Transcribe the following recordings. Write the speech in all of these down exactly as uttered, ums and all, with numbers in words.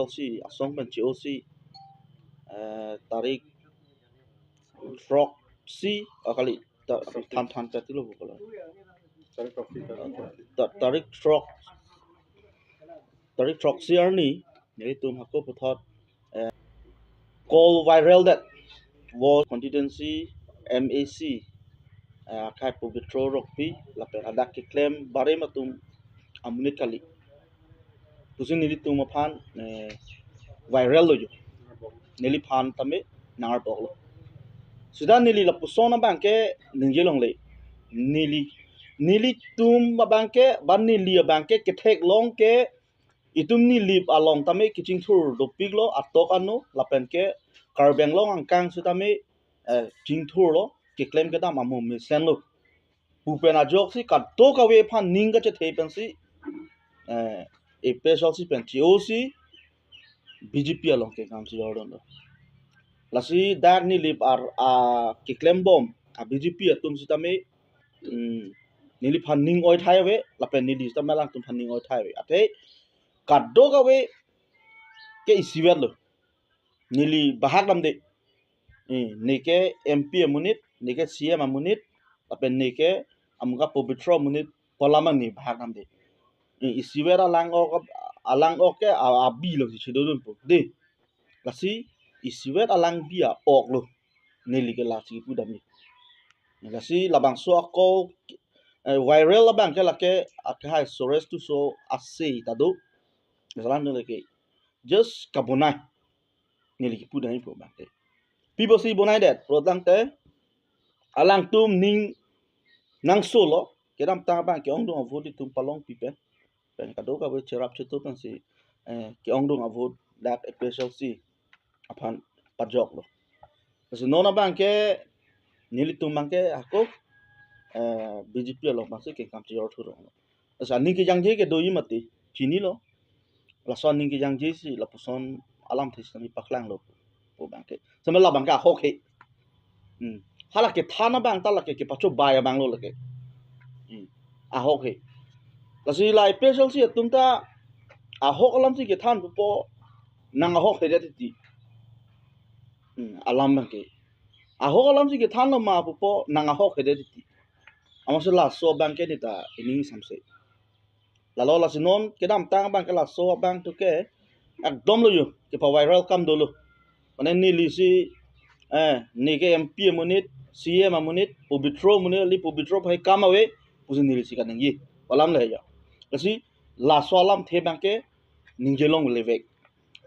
si asong pen che-o si, eh, tarik throksi, ah, kali, ta-, than than ta tilo bu kala. Ta-, tarik throk, tarik throksi arni, nelitum hako puthot, eh, call viral that was constituency M A C, eh, akhai Pobitro Rongpi, lapen adak keklem barim atum amonit kali pusi nelitum aphan, eh, viral lo jo. Neliphan tame nang-arbok lo. Seta neli lapuson abang ke ningje longle. Neli, nelitum abang ke, ba neli abang ke ketheklong ke itum Nilip along tame kechingthur dopik lo, atok ano, lapen ke Karbi Anglong angkang sitame, eh, chingthur lo, keklem kedam amo mesen lo pu pen ajoksi kadokave aphan ning kachethe pensi, eh, A P H L C pen che-o si B J P along kengkam si jordon lo. Lasi dak Nilip ar, a, keklem bom a B J P atum sitame, mm, neliphan ning oithai ave, lapen neli sitame alangtum aphan ning oithai ave. Athe kadokave ke isivet lo. Neli bahak damde. Eh, ne ke M P amonit, ne ke C M amonit, lapen ne ke amuka Pobitro amonit, pu alam ne bahak damde. Eh, isivet alang ok, alang ok ke a-, abi lo si chedodun po. De. Lasi isivet alang bi a-ok lo. Neli ke lasi pu damde. Lasi labangso ako, eh, viral abang ke lake akhai Suresh Tisso ase ta do. Misalan neli ke just kabonai. Neli kipu dai po abang ke. Pi pusi bonai det, pulo tangte alangtum ning nangso lo, kedamtang abang ke-ongdung avote itum palongpi pen. Pen kadokave cherap chetu pensi, eh, ke-ongdung avote dak A P H L C aphan pajok lo. Lasi non abang ke nelitum abang ke hako, eh, B J P along abang si kengkam chejor thurong lo. Lasi aning kejangje ke doji mati, chinilo. Laso aning kejangje si lapuson alamthe sitame paklang lo pu abang ke. Sitame labang ke ahok he. Hmm. Hala kethan abang ta lake kepachobai abang lo lake. Hmm. Ahok he. Lasi la A P H L C atum ta ahok alam si kethan pupo nang ahok he det titi. Hmm. Alam abang ke. Ahok alam si kethan lo ma pupo nang ahok he det titi. Amatsi laso abang ke neta ining samse. Lalo lasi non kedamtang abang ke laso abang tu ke ekdom lo jo, kepa-viral akam dolo. Mane neli si, eh, ne ke M P amonit, C M amonit, Pobitro amonit, ili Pobitro aphan kam ave pusi neli si kaningje. Pu alam le ya. Lasi laso alamthe abang ke ningje longle vek.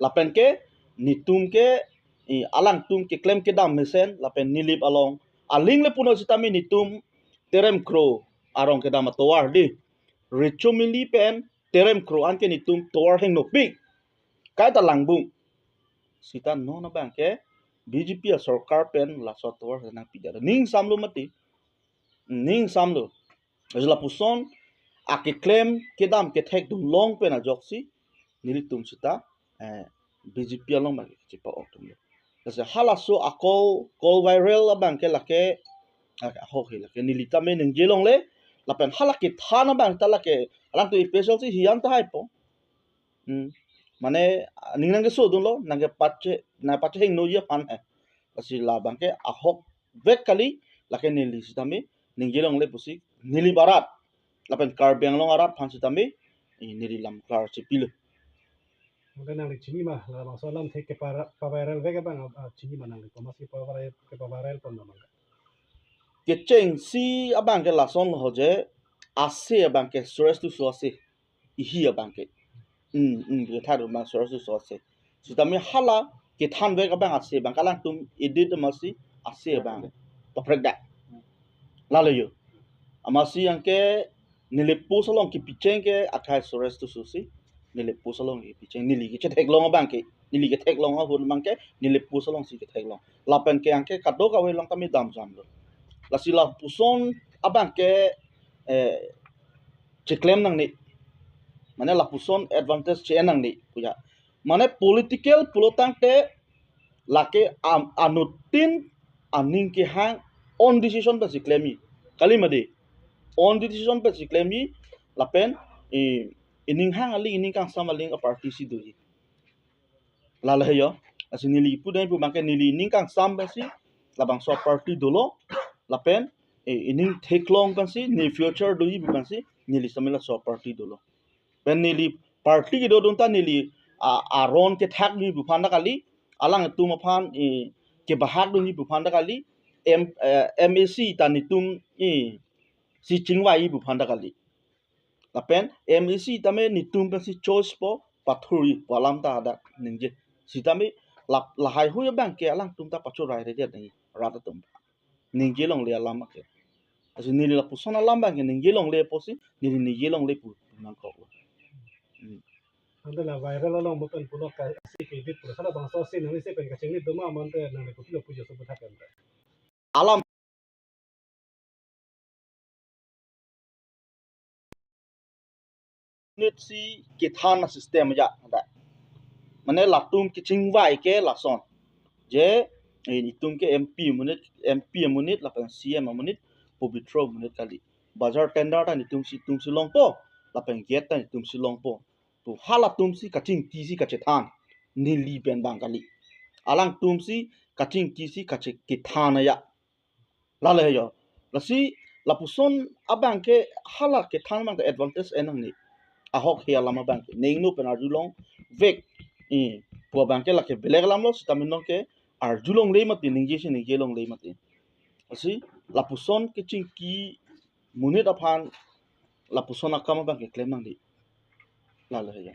Lapen ke netum ke, eh, alangtum keklem kedam mesen, lapen Nilip along aling le puno sitame netum Terem Kro arong kedam atovar de. Recho Mili pen Terem Kro anke netum tovar hengnopik. Kaita langbung. Seta non abang ke B J P asorkar pen laso tovar hengnopik. Ning samlo mati. Ning samlo. Lasi lapuson akeklem kedam kethekdun long pen ajoksi nelitum seta, eh, B J P along abang ke chepa-ok atum lo. Lasi halaso ako call viral abang ke lake, ah, ahok he lake neli tame ningje longle, lapen hala kethan abang ta lake alangtum A P H L C hiyan tahai po. Hmm. Mane, ah, ning nangkesodun lo, nangkepache, nangpachehingnoji aphan he. Lasi labang ke ahok vek kali, lake neli sitame ningje longle pusi Nilip arat lapen Karbi Anglong arat aphan sitame, eh, neli lam klar chepilo. Maka nangli chini ma, labangso alamthe kepa-, pa-viral vek abang, ah, chini ma nangli, komatsi pa-viral, kepa-viral pon ma maka. Kechengsi abang ke lason lo je, ase abang ke Suresh Tisso ase, ihi abang ke. Hmm, hmm, kethan abang Suresh Tisso ase. Sitame hala kethan vek abang ase abang ke alangtum edit amatsi ase abang paprek dak. Lalo jo. Amatsi yang ke Nilip post along kepicheng ke akhai Suresh Tisso si. Nilip post along kepicheng, neli ketheklong abang ke. Neli ketheklong ahut abang ke Nilip post along si ketheklong. Lapen ke yang ke kadokave along tame damjam lo. Lasi lapuson abang ke, eh, cheklem nangne. Mane lapuson advantage che-en nangne pu ya. Mane political pulo tangte lake am-, anuttin aning kehang own decision pensi klemji. Kali mati. Own decision pensi klemji lapen, eh, ining hang aling, ining kangsam aling a-party si doji. Lalo he jo. Lasi neli pu dai pu abangke neli ning kangsam pensi labangso party dolo. Lapen, eh, ining theklong pensi, ne future doji pu pensi, neli sitame laso party dolo. Pen neli party kedodun ta neli, a, aron kethak doji pu aphan ta kali, alangtum aphan, eh, kebahak doji pu aphan ta kali, M, eh, M A C ta netum, eh, si chingvai pu aphan ta kali. Lapen M A C tame netum pensi choice po, pathurji pu alam ta hadak ningje. Sitame la, lahai hui abangke alangtum ta pachorai redet nangji rat atum. Ningje longle alam ke. Lasi neli lapuson alam abangke ningje longle pusi, neli ningje longle pu nangkok. Hmm. Ante la viral along mo pen pulo ka si ke dit pulo, hala bangso si nangli si pen kachingvai doma mante nangli kopilo pujo so puthak ante. Alam unit si kethan asystem aja, ada. Mane latum kachingvai ke lason. Je, eh, itum ke M P amonit, M P amonit, lapen C M amonit, Pobitro amonit kali. Bajar tender ta netum si, tum si longpo, lapen gate ta netum si longpo. To halatum si kachingki si kachethan, neli pen abang kali. Alangtum si kachingki si kache, kethan aja. Lalo he jo. Lasi lapuson abangke hala kethan abangke advantage en nangne. Ahok he alam abangke. Ningno pen arjulongvek. Eh, pu abangke lake belek alam lo, sitame nonke arjulongle mati, ningje si ningje longle mati. Lasi lapuson kachingki amonit aphan lapuson akam abangke klem nangji. Lalo he jo.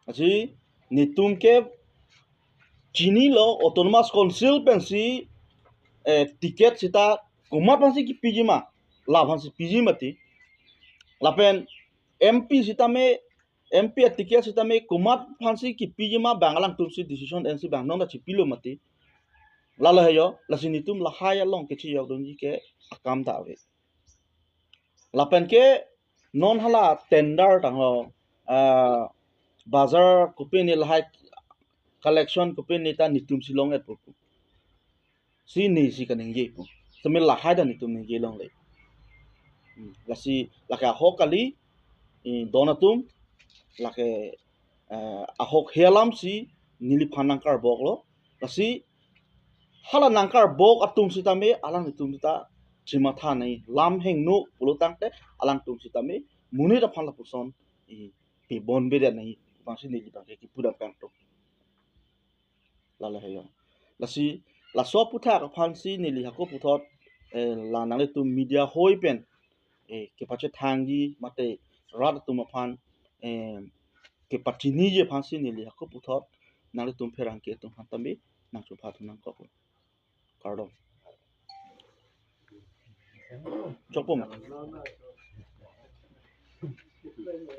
Lasi netum ke chinilo Autonomous Council pensi, eh, ticket sita komat aphansi kipiji ma, la aphansi piji mati. Lapen M P sitame, M P aticket sitame komat aphansi kipiji ma abang alangtum si decision ensi abang non ta chipilo mati. Lalo he jo, lasi netum lahai along kechejok dunji ke akam ta ave. Lapen ke non hala tender tangho, ah, bajar kopine lahai collection kopine ta netum si long-et pu. Si ne si kaningje pu. Sitame lahai ta netum ningje longle. Hmm, lasi lake ahok kali, eh, don atum, lake, eh, ahok he alam si neliphan nangkarbok lo. Lasi hala nangkarbok atum sitame, alangtum sita chimatha nai, lam hingno pulo tangte, alangtum sitame monit aphan lapuson, eh, pibon bedet nai, abangsi neli abangke kipu dam kangtung. Lalo he jo. Lasi laso aputhak aphansi neli hako puthot, eh, la nanglitum media hoi pen, eh, kepachethangji mate rat atum aphan, eh, kepachiniji aphansi neli hako puthot nanglitum pherangke atum aphan tame nangchopha thu nangkok. Kardom. Chokpom.